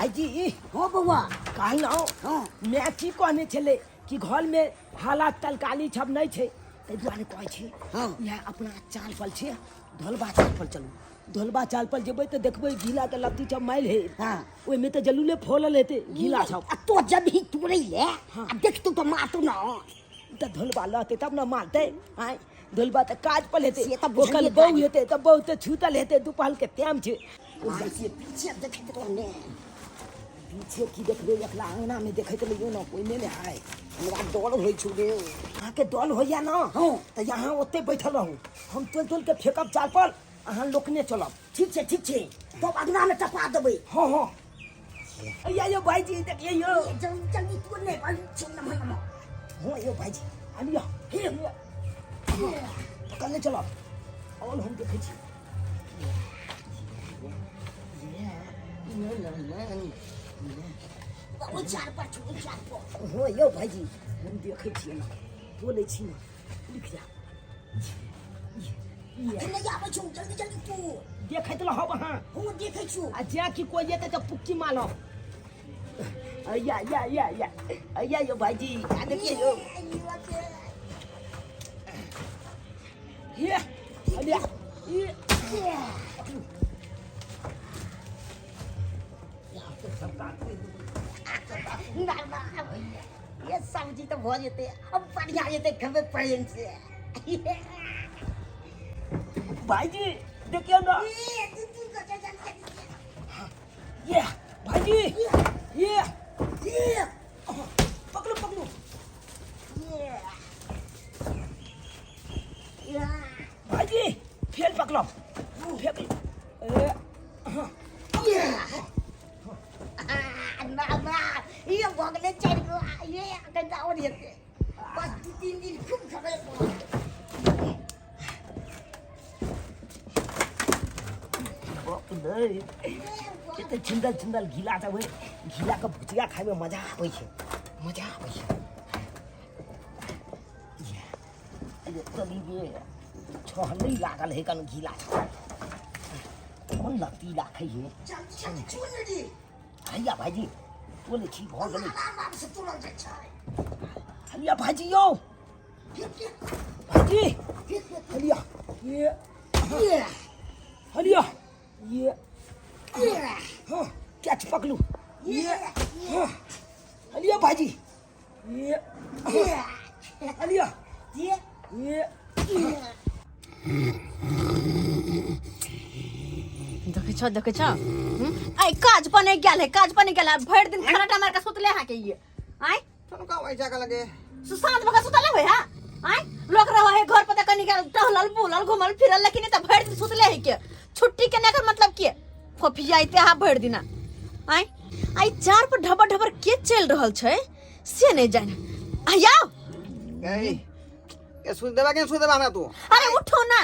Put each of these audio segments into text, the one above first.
भाईजी। हो बौआ। कहलहुँ। हाँ। मैं की कहने छलै कि घरमे हालात तलकाली सब नहि छै, ताहि दुआरे कहै छी। हाँ। इएह अपना चाल पर छै, ढोलबा चाल पर चलू। ढोलबा चाल पर जेबै तऽ देखबै घिला के लत्ती सब माइल है। हाँ। ओहिमे तऽ जलूले फलल हेतै घिला सब। आ तो जब ही तोड़ै ले। हाँ। आ देखतौ तऽ मारतौ ना। तऽ ढोलबा लहतै तब ने मारतै। आँय, ढोलबा तऽ काज पर हेतै। से तऽ ओकर बुझलियै बहु काज। हेतै तऽ बहु तऽ छूतल हेतै, दुपहर के टाइम छै। पीछे पीछे देखैत रहने। पीछे की देखबै? एकला अंगना में देखैत रहियो ना, कोई नहि ने है। हमरा डर होइ छौ रे। अहाँके डर होइया ना? हाँ। तऽ यहाँ ओते बैठल रहू, हम तोल तोल के फेंकब चाल पर, अहाँ लोकने चलब। ठीक छै, ठीक छै, तब अंगना में टपा देबै। हाँ हाँ, अइया यौ भाईजी, देखिए यौ। जल्दी जल्दी तोड़ ने भाई, चल नमः नमः। हाँ यौ भाईजी, आलिया हे, पकड़ने चलब और हम देखै छी। ओ चार पर छौ, ओ चार पर। हाँ यौ भाईजी, हम देखै छियै ना, बोलै छी ना, लिख जा। अखन नहि आबै छौ, जल्दी जल्दी तू देखैत रहब अहाँ। हम देखै छियौ। आ जे कि कोइ जेतै तऽ पुक्की मारब। अय्या या या या, अय्या यौ भाईजी, आ देखिए यौ। हे अलिया, ई ना ना, ये सब्जी तऽ भऽ जेतै, अब बढ़िया जेतै, खेबै प्रेम से। भाईजी, देखियौ ना। ये भाईजी, ये पकड़ू पकड़ू। भाईजी, फेर पकड़ो, फेर ए, हाँ। ना ना, ये भऽ गेलै चारि गो, ये कनिटा आओर हेतै बस, 2-3 दिन खूब खेबै। बाप रे, कते छिंदल छिंदल घिला सब है। घिला के भुजिया खाइमे मजा आबै छै, मजा आबै छै। अरे चली गे, छहलै लागल है कन घिला छै, कोन लत्ती राखै है। जल्दी जल्दी छू ने रे। हैया भाईजी, बोलै छी, भऽ गेलै। आराम आराम से तुरल जाइ छै। हैया भाईजी यौ, भाईजी, हलिया ये, हलिया ये, हाँ, कैच पकड़ू ये, हाँ, हलिया भाईजी ये, हलिया ये। देखै छ, देखै छ, आइ काज पर नहि गेल है, काज पर नहि गेल है, भरि दिन खराटा मार के सुतले है के ये आइ। चलू का वैसा का लगे। सुशांत बका सुतले होय है आइ। लोक रह है घर पर त कनी गेल टहलल बुलल घुमल फिरल, लेकिन त भरि दिन सुतले है के। छुट्टी के नहि मतलब के फोफियाइते हा भरि दिना। आइ आइ चार पर ढबर ढबर के चलि रहल छै से नहि जाने। आइ आउ। ए ए, सुन देबा के, सुन देबा हमरा तू। अरे उठो ना,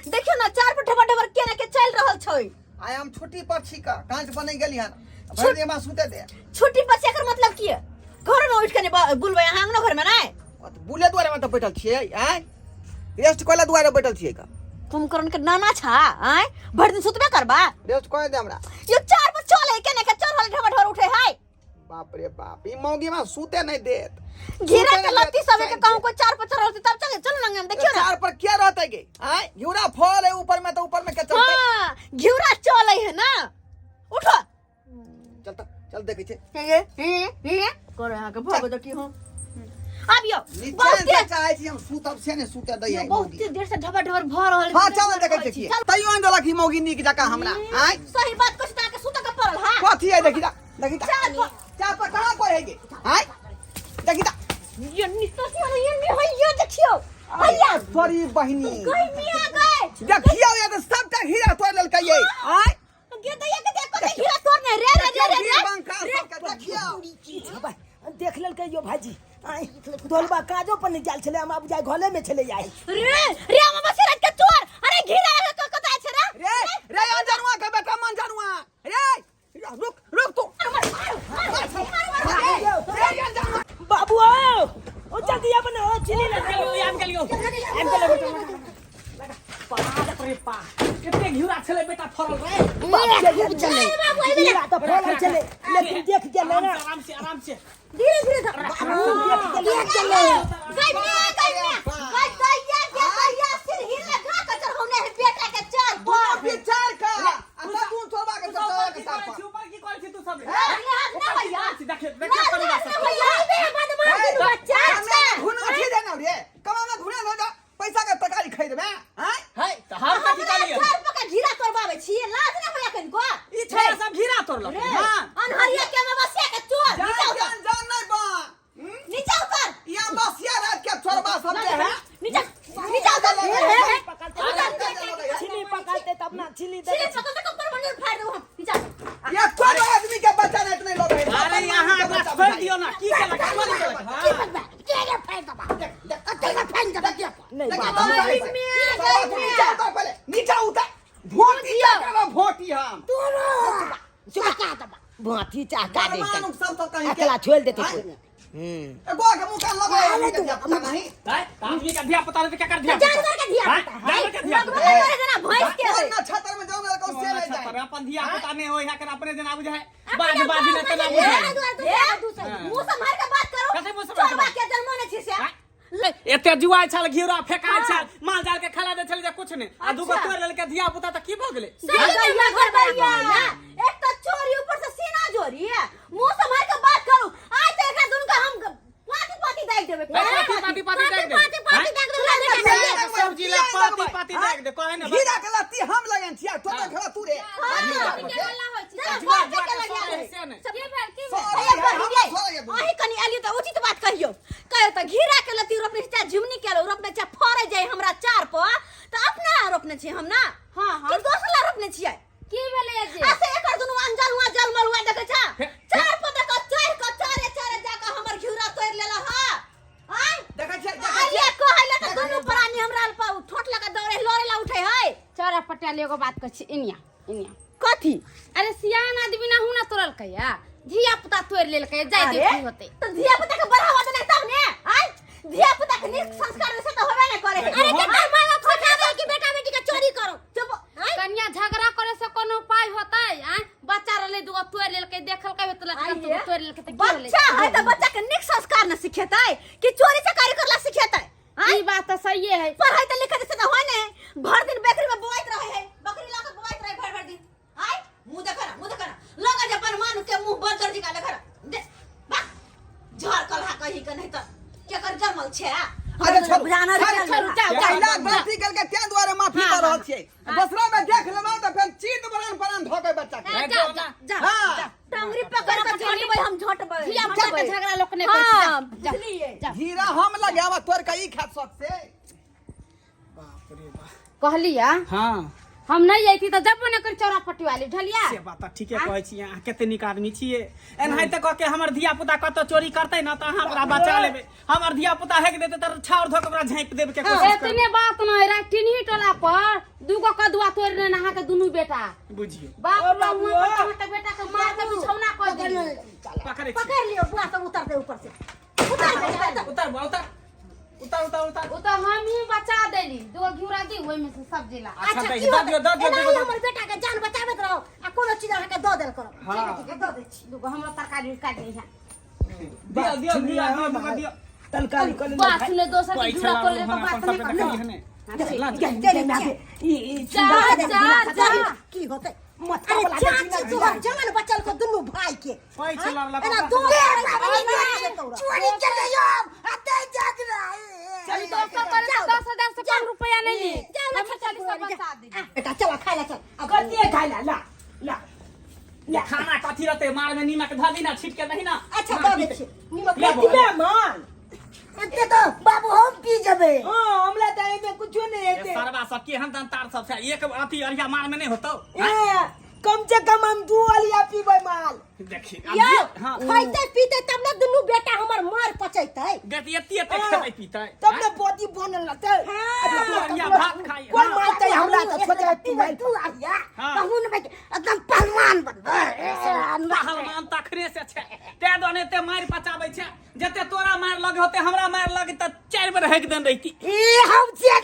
देखियो ना, चार पर ढबर ढबर के ना के चलि रहल छै। आइ हम छुट्टी पर छी का, कांच बनै गेली हन, भरि दिन हमरा सुते दे। छुट्टी पर से एकर मतलब की है? घर में उठ के नहीं बुलबै अहाँ अंगना घर में नहीं? ओ तऽ बुले दुआरे में तऽ बैठल छियै। आँय, रेस्ट करै दुआरे बैठल छियै का? कुंभकर्ण के नाना छा, आँय, भरि दिन सुतबे करबा? रेस्ट करै दे हमरा। यो चार पर चले के ने के चढ़ल ढबर ढबर उठे है। बाप रे बाप, ई मौगी में सुते नहीं देत। घेरा सुते के नहीं लत्ती देत, सब के चैन कहूं से। को चार पर चढ़ल होते तब चले, चलो नंगे में देखियो ना। चार पर क्या रहते गे? आँय, घिउरा फल है ऊपर में, तो ऊपर में क्या चलते? हाँ, घिउरा चले है ना, उठो। चल त चल, देखै छै। हे हे हे करे अहाँ के भगो देखी हम आबियो। नीचा बहुत से देर चाहै छी हम सुतब, से नहीं सुते दै है बहुत मौगी। देर से ढबर ढबर भ रहल। हाँ, चल देखै छै की तैयो आनि देलक ई मौगी नीक जकाँ हमरा। आँय, सही बात कहै छी, अहाँके सुतऽ के पड़ल। हाँ, कथी है? देखी ता, देखी ता। चार पर चार पर कहाँ कोई है गे? आँय, देखी ता। ये निकल ये नि हैया, देखियो हैया। सॉरी बहिनी। गई मिया गई। देखियो, ये तऽ सबटा हीरा तोड़ि लेलकै ये। आँय, गे दैया के देख कते हीरा तोड़ने रे रे रे रे रे। पंखा सबके देखियो। हबा, देख लेलकै यो भाईजी। आँय, ढोलबा काजो पर नहि गेल छलै, हमरा बुझाइ घरे मे छलै आइ। रे रे, हम बस के चोर, अरे घिरा रे कत छै रे? रे रे, अंजनुआ के बेटा मंजनुआ रे, रुक रुक तू रे अंजनुआ। बाबू ओ, ओ जल्दी आब ने, ओ चिली ले। आबि गेलियौ, आबि गेलियौ। बाप रे बा, कते घिउरा छलै बेटा फरल रे। बाप रे, खूब चलै। घिरा तऽ फड़ल छलै, लेकिन लेकिन देख गेलै ना। आराम से आराम से धीरे धीरे धर। बाबू देख गेलै। देख गेलै। गई में गई में गई दैया के दैया सिर हिले गा के चढ़ौने है बेटा के चार पर। विचार का आ सब तू छोड़बा के तू सब सब के की साथ करै छी ऊपर की करै छी तू सब हाथ ना भैया। देखे देखे परिवार सब भैया बदमाश दुनू बच्चा। घुना छी देना रे कमाना घुना दे जा पैसा के तरकारी खाइ देबे हैं है तऽ हम कथी कहलियै चार पका घिरा तोड़बाबै छी लाज ना होया कनिको। ई छोरा सब घिरा तोड़लक रे हां अनहरिया के मवसिया के चोर। जान नीचा उतर। जान जान नहीं बा नीचा उतर। या बसिया रात के छोड़बा सब के है। नीचा नीचा उतर। पकड़ते छिली पकड़ते तब ना छिली दे। छिली पकड़ के ऊपर बंडल फाड़ देबो हम। नीचा उतर। ये कोन आदमी के बच्चा नहीं इतने लोग है। अरे यहाँ एकरा छोड़ दियो ना की केलक की केलक हां की बदबा के रे फेंक दबा अते रे फेंक दबा के नहीं देखिए, बाबू। बाबू साहब, बाबू, नीचा उतर पहले नीचा उतर भोटी का भोटी हम चुका दबा भाथी चाहका दे मानुक सब तो कहीं के अकेला छोड़ देते हाँ? कोई। हम्म एगो के मुंह कान लगा आदमी के धिया-पुता नहीं हैं आदमी का धिया पुता के कर धिया जानवर के धिया हाँ? पुता है। जानवर के धिया पुता लगबो करे जेना भैंस के कोन है। ना छतर में जाऊं मेरे को से ले जाए पर अपन धिया पुता नहीं होय है कर अपने जना बुझाए बाज बाजी ने तना बुझाए मुंह संभाल के बात करो। कथी मुंह संभाल के चोरबा बात? के जन्मोने छी से। हाँ? एते जुआइ छल घिउरा फेकाइ छल माल जाल के खला दे छल जे कुछ नहीं आ दूगो अच्छा। तोड़ लेलके धिया पुता त की भऽ गेलै सही में घर भैया एक तो चोरी ऊपर से सीना जोरी है। मुंह संभाल के बात करू। आज तो एकरा दुनू के हम पाती पाती दाग देबै। पाती पाती पाती दागि देबै। पाती पाती दाग देबै। सब्जी ला पाती पाती दागि दे कहे ने घिरा के लत्ती हम लगन छिया तो तो खड़ा तू रे जुआ जुआ के सर है से ने अहीं कनि एलियो तऽ उचित बात कहियो। कहियो तऽ घिरा के लत्ती रोपने छी चाहे झिमनी के रोपने छी फड़े जाय हमरा चार पर तऽ अपना रोपने छी हम ना। हाँ, हाँ। कि दोसर ला रोपने छियै। की भेलै जे? आ से एकर दुनू अनजान हुआ जलमल हुआ देखै छा चार पर देख चढ़ के चारे चारे जाके हमर घिउरा तोड़ि लेला हा। आय देखै छियै देखै आइए कहै ले तऽ दुनू प्राणी हमरा पर ठोट लगा दौड़े लड़े ला उठे है। चौरा पटियाली एगो बात कहै छी इनिया इनिया। कथी? अरे सियान आदमी ना हुना तोड़लकै या धिया पुता तोड़ लेलकै जाय अरे, दे की होतै। तऽ धिया पुता के बढ़ावा देना तब ने। आय धिया पुता के नीक संस्कार से तऽ होबे ने करे। अरे केकर माय बाप सिखाबै कि बेटा बेटी के चोरी करो। चुप। कन्या झगड़ा करे से कोनो उपाय होतै? आय बच्चा रहलै दूगो तोड़ लेलकै देखलकै होतै लटकल आइए। तोड़ लेलकै तऽ की होलै? बच्चा है तऽ बच्चा के नीक संस्कार न सिखेतै कि चोरी चकारी करला सिखेतै? ई बात तऽ सहिए है। पढ़ाई तऽ लिखाई से तऽ होय ने भर दिन बेकरी में बोआइत रहे है बकरी लऽ के बोआइत रहे भर भर दिन। आय मुंह देखा ना मुंह देखा ना लगा जे अपन मानु के मुंह बंद कर दिका देखा ना दे बा झर कलहा कही के नहीं तऽ केकर जमल छै। अरे छोड़ू, बुझाना छोड़ू, छोड़ू जाउ, जाउ, पहिला गलती करके तें दुआरे माफी कर रहल छियै दोसरा में देख लेलहुँ तऽ फेर चीत बरान बरान धऽ के बच्चा के। जाउ, जाउ, जा हाँ। टंगरी पकड़ के झटबै हम झटबै। धिया पुता के झगड़ा लोक नहि करै छै। हां जाउ, बुझलियै। जाउ। घीरा हम लगाबा तोर के ई खात शौक से। कहलिया हां हम नहीं अयती तऽ जबो ने कर चौरा पट्टी वाली ढलिया। से बात तऽ ठीके कहै छी अहाँ कते नीक आदमी छियै। एनाहिते कऽ के हमर धिया पुता कतौ चोरी करतै ने तऽ अहाँ ओकरा बचा लेबै। हमर धिया पुता हेक देतै तऽ छाउर धऽ के ओकरा झाँपि देबे के कोशिश करबै। एतने बात नहीं रहे टिन्ही टोला पर दूगो कदुआ तोड़ लेने अहाँ के दुनू बेटा। बुझियौ बाप रे बाप, हुआं पर अहाँ के बेटा के मार के बिछौना कर देली। पकड़ै छी। पकड़ लियो बुआ सब उतर दे ऊपर से उतर दे उतर दे। उतर बुआ उतर उतर उतर उतर। ओ तो हम ही बचा देली दूगो घिउरा दी ओहि में से सब्जी ला। अच्छा अच्छा दे की दऽ दियौ दऽ दियौ एनाही दूगो। हमर बेटा के जान बचाबैत रहो आ कोनो चीज अहाँ के दऽ देल करो। हाँ। ठीक है दऽ दै छी। दूगो हमरो तरकारी उरकारी है। दियौ दियौ दियौ दियौ दूगो दियौ। तलकारी कर बात सुने दोसर के पैसा घिउरा तोड़ लागल ले तो हन बात अपन नहीं सब करते। देखलियै हने। ला ई ई जा जा जा की होतै? मथा अरे वाला चाची तोहर जान बचल को दुनू भाई के। पैसा लागल एना दो चोरी चले जाओ आते जाग रहा चल दोसर करे तो 10,000 से कम रुपया नहीं ली। जाओ ना हम चालीस सौ बचा दी। बेटा चल खाय ला चल। अब कते खाय ला ला ला ये खाना कथी रहते मार में नीमक धऽ दी ना छीट के दही ना। अच्छा दऽ दै छी नीमक। ले बौआ। एतबे मान एते तो बाबू हम पी जेबै। हां हमरा त एमे कुछो नहीं ये हेतै। सरवा सब केहन दंतार सब छै एक अथी अरिया मार में नहीं होतौ। ए कम से कम हम दू अलिया पीबै माल। देखी यौ हां खैते पीते तब ने दुनू बेटा हमर मार पचैतै। गति एती एते खेबै पीतै तब ने बॉडी बनल रहतै। अरिया भात खाइ। कोन मारतै हमरा त सोचै पीबै तू अरिया हाँ। कहू ने भाई एकदम पहलवान बनबै। पहलवान तखने से छै ते दोने ते मारि पचाबै छै जते तोरा मार लगे होते हमरा मार लगे त 4 बेर हेक देन रहिती। ई हम छियै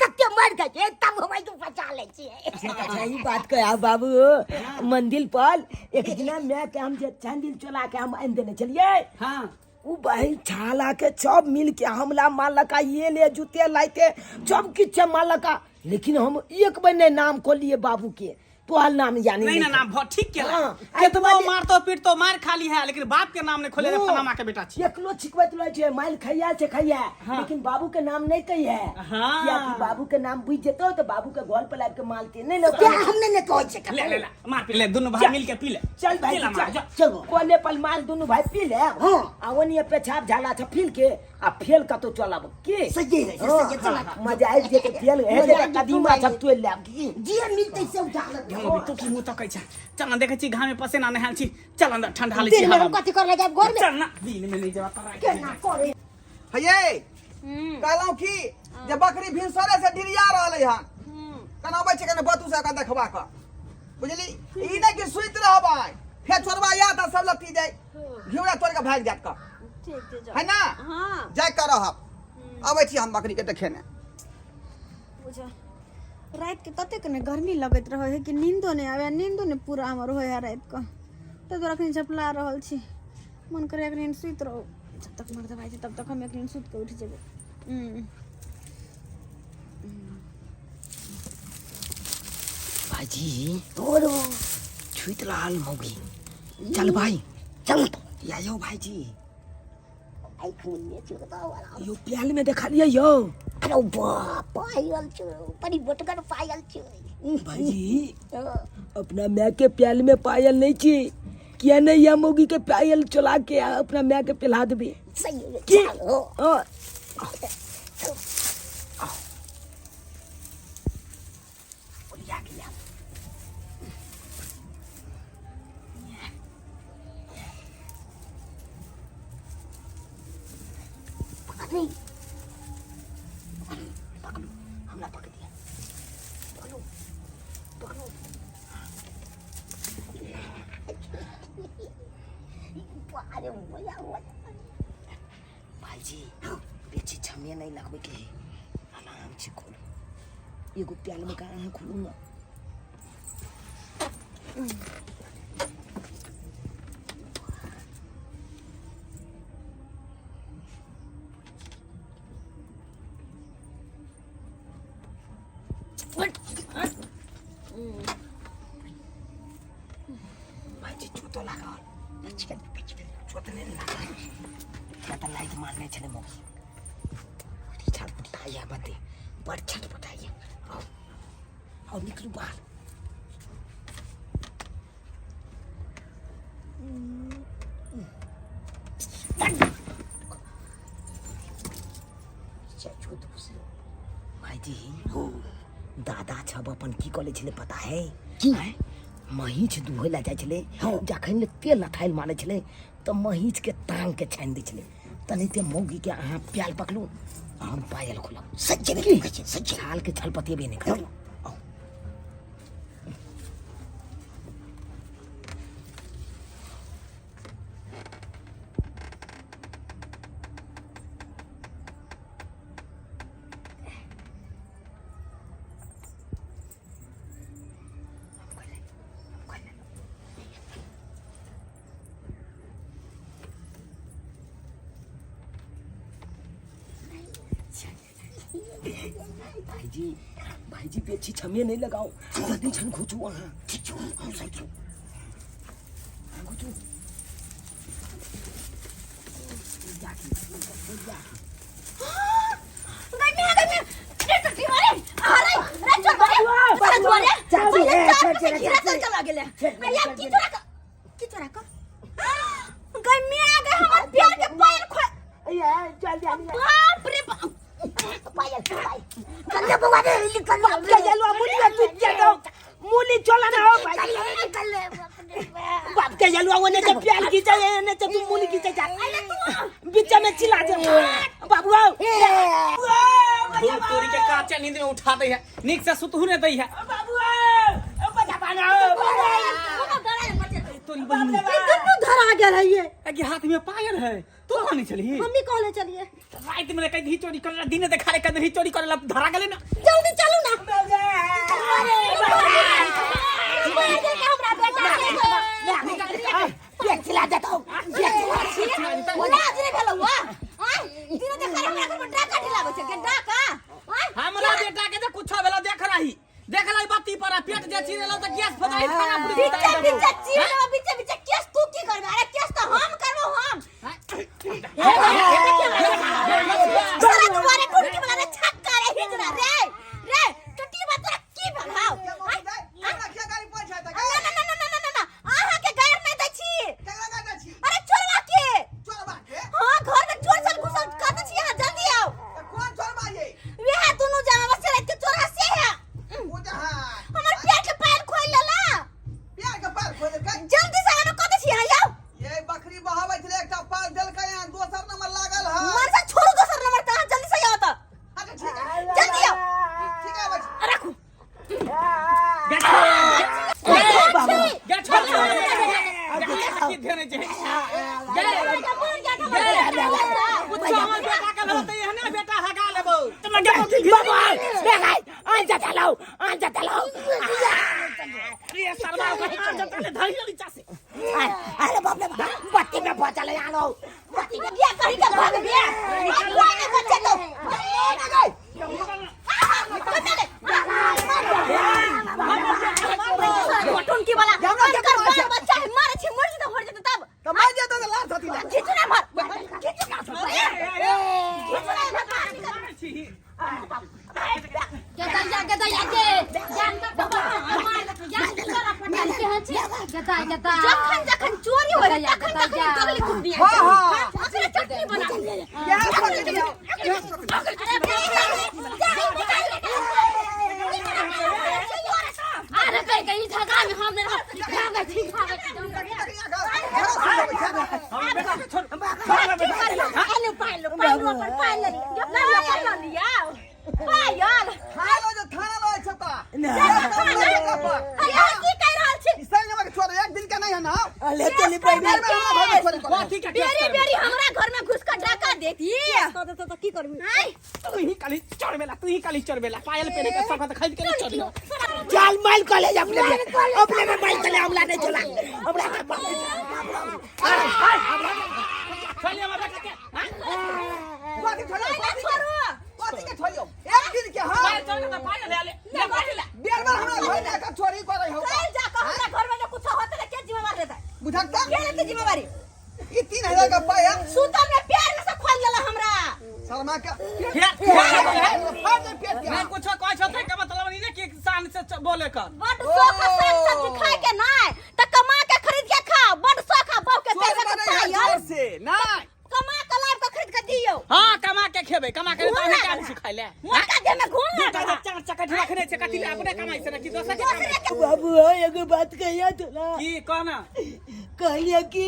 तते छियै मारि खाइ छियै तब हम के बचा लै छियै। अच्छा ई बात कह बाबू, मंदिर पर एक दिना मैं के हम जे चैंडल चोला के हम आनि देने छलियै। हाँ। उ बहिन छाला के सब मिल के हमला मारलका, ये ले जूते लाइते सब किछु मारलका, लेकिन हम एक बेर नहीं नाम को लिए बाबू के, तोहर नाम यानी नहीं ना नाम बहुत ठीक केला। हाँ, केतबो आई मारतो पीटतो मार खाली है, लेकिन बाप के नाम नहीं खोले रे, फलामा के बेटा छी। एकलो छिकबैत रहै छै, माइल खैया छै खैया, लेकिन बाबू के नाम नहीं कही है। हाँ। कियाकि बाबू के नाम बुझ जेतो तो बाबू के घर पर लाबि के मारते नहीं ना। क्या हम नहीं कहै छै। ले ले ले मार पी ले, दुनू भाई मिल के पी ले। चल भाई, पी ले मार, चल जा। चल कोले पर मार दुनू भाई पी ले। हाँ। आ ओनिये पेछाब झाला छ फील के आ फेल कतो चलब के सही है, सही है, चला। मजा आबि जेतै फेल हे मजा आबि कदीमा जेतै। सब तोड़ि लेब की जे मिलतै से उठा लेब। मम्मी तू की मुंह तकै छ? चल ना, देखै छी घामे पसेना नहायल छी, चल अंदर ठंडा लै छी। दिन में हवा हम कथी करले जाब घर में? चल ना, दिन में नहीं जब तोरा केना करे। हे कहलहुँ की जे बकरी भिनसरे से डिरिया रहलै हन, कना अबै छै कने बतू से देखबा कऽ, बुझली? ई नहि कि सुति रहबै, फेर चोरबा आयत आ सब लत्ती जाय घिउरा तोड़ि कऽ भागि जायत कऽ। ठीक छै, जाउ। है ना? हाँ। जाय कऽ रहब, अबै छी हम बकरी के देखेने। बुझा राति के ततेक ने गर्मी लगैत रहै है कि नींदो नहि आबै, नींदो नहि पूरा हमर होइ है राति कऽ, ताहि दुआरे अखन झपला रहल छी। मन करे अखन सुति रहू, जब तक मर दबाइ छै तब तक हम अखन सुति कऽ उठि जेबै। भाईजी तोरो छुइत रहल मौगी, चल भाई चल। या यो भाईजी आइ खून चुकता। यो प्याल में देखा लिया यो। अरे बाप, पायल छौ, बड़ी मोटगर पायल छौ। भाईजी अपना माय के प्याल में पायल नहीं छी, किया नहीं या मौगी के पायल चला के अपना माय के पिला देबे? सही है। की? चल, हो। हाँ। ओरिया गेलै। पकड़ नहीं, पकड़ू, हमरा पकड़ दिया, पकड़ू पकड़ू। अरे मजा मजा। भाईजी बेची छमे नहीं लगबे के है, आराम से खोलू, एगो प्याल में कहाँ खोलू ना। भाईजी चोटो लागल, चोट नहीं लागल, किया तऽ लाइट मारने छलै मौगी। छटपटाइया बते बड़ छटपटाइया। आओ आओ निकलू बाहर। भाईजी दादा छब अपन की कऽ लै छलै पता है की? महींच दुहै लए जाइ छलै, जखन तेल लथाइल मारै छलै तऽ महींच के टांग के छानि दै छलै। तनहिते मौगी के अहाँ प्याल पकड़ू, हम पायल खोलब। सच्चे में कहै छै, सच्चे। छाल के छल पतेबे नहि करतै। आउ। भाईजी भाईजी बेची छमे नहीं लगाओ, जल्दी छन घुचू वहाँ। ठीक छौ, हम सही छौ। घुचू। गर्मी है, गर्मी है। रे टट्टी अरे अरे रे चोर अरे अरे चोर अरे चाची, अरे ए, चार चल, पे चल, घिरा चल, चल चला गेले। चल, अरे यार चल, की चल। चोरा का, की चोरा का गर्मी आ गए, हमर प्यार के पायल खो। ये चल जा। बाप रे बाप। पायल पायल निकल ले बौआ रे, निकल ले। बाप के जलवा मुली तू जा दो मुली चला ना हो भाई। निकल ले, निकल ले बाप रे बाप। बाप के जलवा ओने के प्याल खींचे, एने से तू मुली खींचे जा, बीच में चिल्ला दे बाबू आओ। धूप तोरी के काचा नींद में उठा दै है, नीक से सुतहु ने दै है। बाबू आओ बजा बाना तोरी बहिन ई दुनू धरा गेल है ये। के हाथ में पायल है, तू कहने छलही? हम भी कहले चलिए। राति में कहीं चोरी करे ला, दिने देखारे कहीं चोरी करे ला धरा गेले ना। जल्दी चलू ना। अरे हमरा बेटा के पेट चिल्ला देता हूँ। लाज नहीं भेलौ आ आय दिने देखारे हमरा घर में डाका ढिलाबै छै के डाका आय। हमरा बेटा के जे कुछो भेलो देख रही, देख रही बत्ती पर आ पेट जे चिरेलो त गैस फदाई खाना पूरी बीचे बीचे चीर बीचे बीचे केस तू की करबे? अरे केस तो हम करबो हम। सारा दुआरे टुटकी वाला रे छक्का रे हिजड़ा रे रे टुटकी बा तोरा की भेल हौ? हमरा के गाड़ी पहुंचाता? ना ना ना ना ना ना ना, अहाँ के गायर नहीं दै छी। केकरा गाड़ी दै छी? अरे चोरवा के। चोरबा के? हां, घर में चोर चल घुसल कत छी, अहाँ जल्दी आओ। तऽ कोन चोरबा ये? वएह दुनू जामा बच्चा रात के चोरा से है। ओ जहाँ हमर पैर के पैर खोल लेला। प्यार के पार खोल देलकै। जल्दी से आनो कत छी अहाँ आउ। ये बकरी बहाबै छलै एकटा पाल देलकै हन, दोसर नंबर लागल है। मर से छोड़ू दोसर नंबर त अहाँ जल्दी से आओ त। अच्छा ठीक है, जल्दी आओ। ठीक है बच्ची। रखू। गे छोड़ की ध्यान छै कुछो हमर बेटा के भेलो त एहने बेटा हगा लेबो। बाबू देख आन जा चलाओ आन जा चलाओ। रे सरवा ओकर हाथ जतले धरि नीचा से। अरे बाप रे बाप, बत्ती में पहुंचा ले आनो बत्ती में। बिया कहीं के भाग बिया कोई नहीं बच्चे तो टुनकी वाला हमरा के कर बाल बच्चा है मारे छी मर जेतौ मर जेतौ तब। तऽ मारि जेतौ तऽ लार थती ना। खींचू ना मार खींचू ना खींचू ना मार। गदैया गदैया के जान का मार जान तोरा पटल के हन छी गदा गदा। जखन जखन चोरी होय तखन तखन दगली कुटनी। हाँ, हाँ। ओकरा चटनी बना। इएह सोचै छियौ। अरे कहीं कहीं झगड़ा में हम नहीं भागै छी भागै छी। पायल पायल अपन पायल लिया पायल। थाना जे थाना लऽ छै तऽ अरे की कह रहल छी? ई संग हमर छोड़ एक दिन के नहीं है ना। अले तेली बहनी। बेर बेर हमरा घर में चोरी करे। कथी के केस बेरी करबै? बेरी हमरा घर में घुस कर डाका देती तो की करबी? आय तू ही काली चोरबेला, तू ही काली चोरबेला पायल पेरे के सब खरीद के चोरी। चल माइल कॉलेज अपने में अपने में माइल चले हमला नहीं चला हमरा के बाप। चलिए हमरा बेटा के हां? कथी छोड़ियौ? ना छोड़ू। कथी के छोड़ियौ? एक दिन के हाँ। पायल चोर के त पायल ले ले ले पायल ले। बेर बेर हमरा घर में आके चोरी करे हौ। चल जा कह हमरा घर में जो कुछ होते त के जिम्मेवार रहता? बुझक के लेते जिम्मेवारी? ई 3000 का पाया सुतल में प्यार में से खोल लेला हमरा। शर्मा के फेर फाड़ दे पेट के। नहीं कुछो कहै छौ के मतलब नहीं ने कि शान से बोले कर। बड शौक है साग सब्जी खाए के नहीं त कमा के खरीद के खाओ। बड शौक है बहू के चोर पैसा के बनै है पायल चोर से नहीं। कमा के लाइब के खरीद के दियो। हां कमा के खेबै, कमा के त अहीं के सिखाइ ले। मोटका देह में घूम दूटा लागल। जे चार चकट रखने छै कथी ले? अपने कमाइ से ने कि दोसर के कमाइ दोसरे के। बाबू एगो बात कहिया तोरा। की कहना? कहलिए कि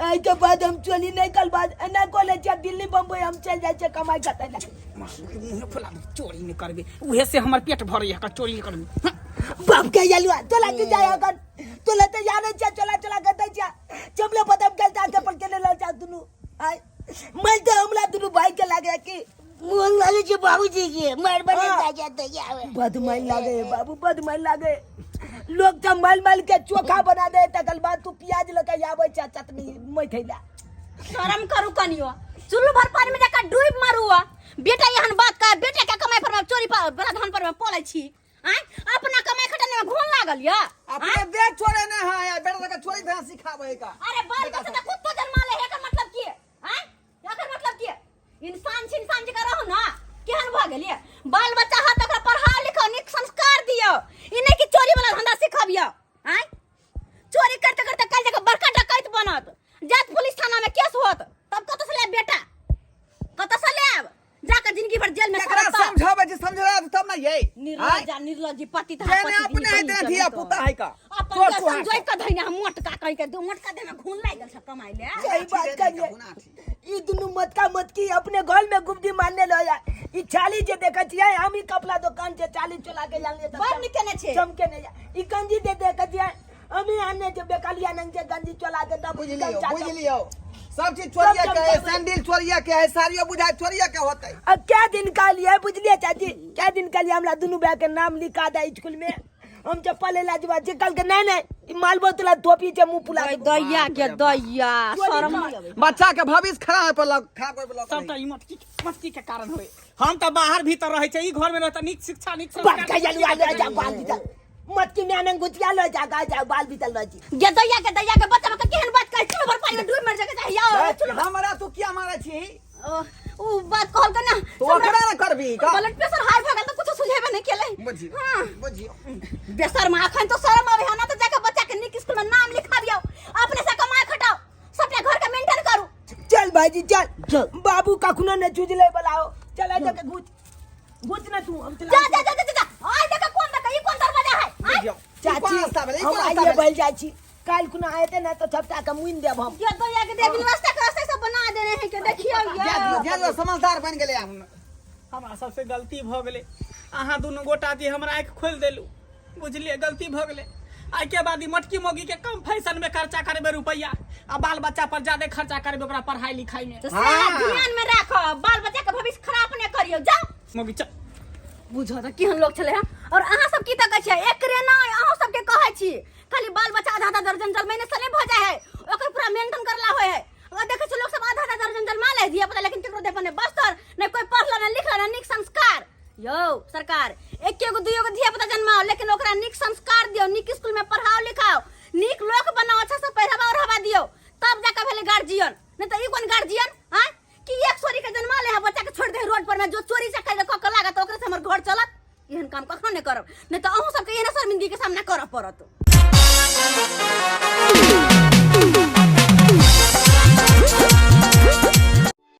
एहि के बाद हम चोली नहीं कल बाद एना कॉलेज जा दिल्ली बम्बई हम चल जाइ छै कमाई खातिर ला। मुँह फुला दे, चोरी नहीं करबे उहे से हमर पेट भरै है चोरी नहीं करबे। बाप के यलुआ तोला की जाय अगर तोला तो जाने छै चला चला के दै छै चमले बदम के जाके पर के ले जा दुनू आय मैं तो हमला दुनू भाई के लागे कि मोन लागे छै बाबूजी के मार बने जा जाते आवे। बदमाई लागे बाबू बदमाई लागे। लोग तो मल मल के चोखा बना दे तकर बाद तू प्याज लके आबै छै चटनी मैथैला। शर्म करू कनियो चुल्लू भर पानी में जाकर डूब मारू। बेटा एहन बात कह बेटा के कमाई पर में चोरी पर बड़ा धन पर में पलै छी आय अपना कमाई खटने में घून लागल या। अपने देह चोरे ने है आ बेटा के चोरी धरा सिखाबै का। अरे बाल बच्चा त कुत्तो जन्मा ले एकर मतलब की आय एकर मतलब की? इंसान छी इंसान जकाँ रहू ना। केहन भऽ गेलियै? बाल बच्चा हाथ ओकरा पढ़ाओ लिखाओ नीक संस्कार दियौ, ई नहि कि चोरी वाला धंधा सिखबियौ। आय चोरी करते करते काल्हि जाके बड़का डकैत बनत, जात पुलिस थाना में केस होत तब कतऽ से लायब बेटा, कतऽ से लायब? जाके जिंदगी भर जेल में केकरा सड़त। समझाबै छै समझा तब ना ये। निर्लज्ज आ निर्लज्ज पति था जेने अपने है तेने धिया पुता है का। अपन चोर के चुहार संजोय के धइने हम मोटका कहि के दू मोटका देह में घून लागि गेल छ कमाइ ले। सही बात कहिए ई दुनू मटका मटकी अपने घर में गुब्दी मारने लो या ई चाली जे देखै छियै हम ई कपड़ा दुकान से चाली चला के जानलिए बड़ नीक केने छै। चमके नहीं ई गंजी दे देखै छियै हम ही आने जे बेकलिया नंग जे गंजी चला के तब बुझ लियौ बुझ लियौ सब चीज चोरिया सब के है, चमकबै। सैंडल चोरिया के है, साड़ियो बुझाय चोरिया के होतै। अब क्या दिन का लिए बुझलिए चाची, क्या दिन का लिए हमरा दुनू भाई के नाम लिखा दे स्कूल में, हम चप्पल ला जबा जे कल के नहीं नहीं ई माल बोतला धोपी छै मुंह फुला देबो। दैया के दैया शरम नहीं आबै। बच्चा के भविष्य खराब पर लग खराब करे पर लग सबटा ई मटकी मटकी के कारण होय। हम तऽ बाहर भीतर रहै छै, ई घर में रहता नीक शिक्षा नीक बाप संस्कार। का जलवा ले जा बाल भीतर मटकी में आनंद गुचिया ले जा गा जा बाल भीतर ले जी। गे दैया के दैया के बच्चा के केहन बात कहै चुल भर पानी में डूब मर जाके चाहिए। चुल हमरा तू किया मारै छी? उ बात कहल के ना तू ओकरा ना करबी का? ब्लड प्रेशर हाई भ गेल त कुछ सुझेबे नहीं केले। बुझियो हां बुझियो बेशर्म अखन तो शर्म आवे है ना तो जाके बच्चा के नीक स्कूल में नाम लिखा दियो, अपने से कमा खटाओ, सबटा घर के मेंटेन करू। चल भाईजी चल, बाबू कखनो ने चुजले बलाओ, चल आ जाके घुस घुस ना तू, हम चला जा जा जा जा जा आय देख कोन देख ई कोन दरवाजा है आय। बुझियो ई कोन चाची रास्ता भेलै, ई हम कोन रास्ता आइए भेलै? बैल जाइ छी, काल्हि कुना हेतै ने तऽ सबटा के मुनि देब हम। ये तो या के देवी रास्ता के रास्ता सब बना देने हैं के देखियो जा दियो, जा दियो, समझदार बन गेलै आब। हमरा सबसे गलती भऽ गेलै, अहाँ दुनू गोटा जे हमरा आँखि खोलि देलू, बुझलियै गलती भऽ गेलै। आइके बाद ई मटकी मौगी के कम फैशन में खर्चा करबै रुपैआ आ बाल बच्चा पर ज्यादा खर्चा करबै ओकरा पढ़ाई लिखाई में। तो से ध्यान में राखो, बाल बच्चा के भविष्य खराब नहीं करियो। जाओ मौगी चल। बुझो तऽ केहन लोग छलै हँ। और अहाँ सब की तकै छियै, एकरे नहि अहाँ सबके कहै छी, खाली बाल बच्चा आधा आधा दर्जन जलमैने से नहि भऽ जाइ है, ओकर पूरा मेंटेन करला होइ है। अगर देखै छियै लोग सब आधा आधा दर्जन जलमा लै धिया पुता, लेकिन केकरो देह पर नहि बस्तर, नहि कोइ पढ़ल नहि लिखल नहि नीक संस्कार। यौ सरकार, एके गो दुइयो गो धिया पुता जन्माओ, लेकिन ओकरा नीक संस्कार दियौ, नीक स्कूल में पढ़ाओ लिखाओ, नीक लोक बनाओ, अच्छा से पहिरावा ओढ़ावा दियौ, तब जाके भेलै गार्जियन। नहि तऽ ई कोन गार्जियन आँय कि एक चोरी के जन्मा ले है बच्चा के छोड़ दे रोड पर में, जो चोरी से कर के लागत ओकरे से हमर घर चलत। एहन काम कखनो नहि करब, नहि तऽ अहूँ सबके एहन शर्मिंदगी के सामना करऽ पड़त।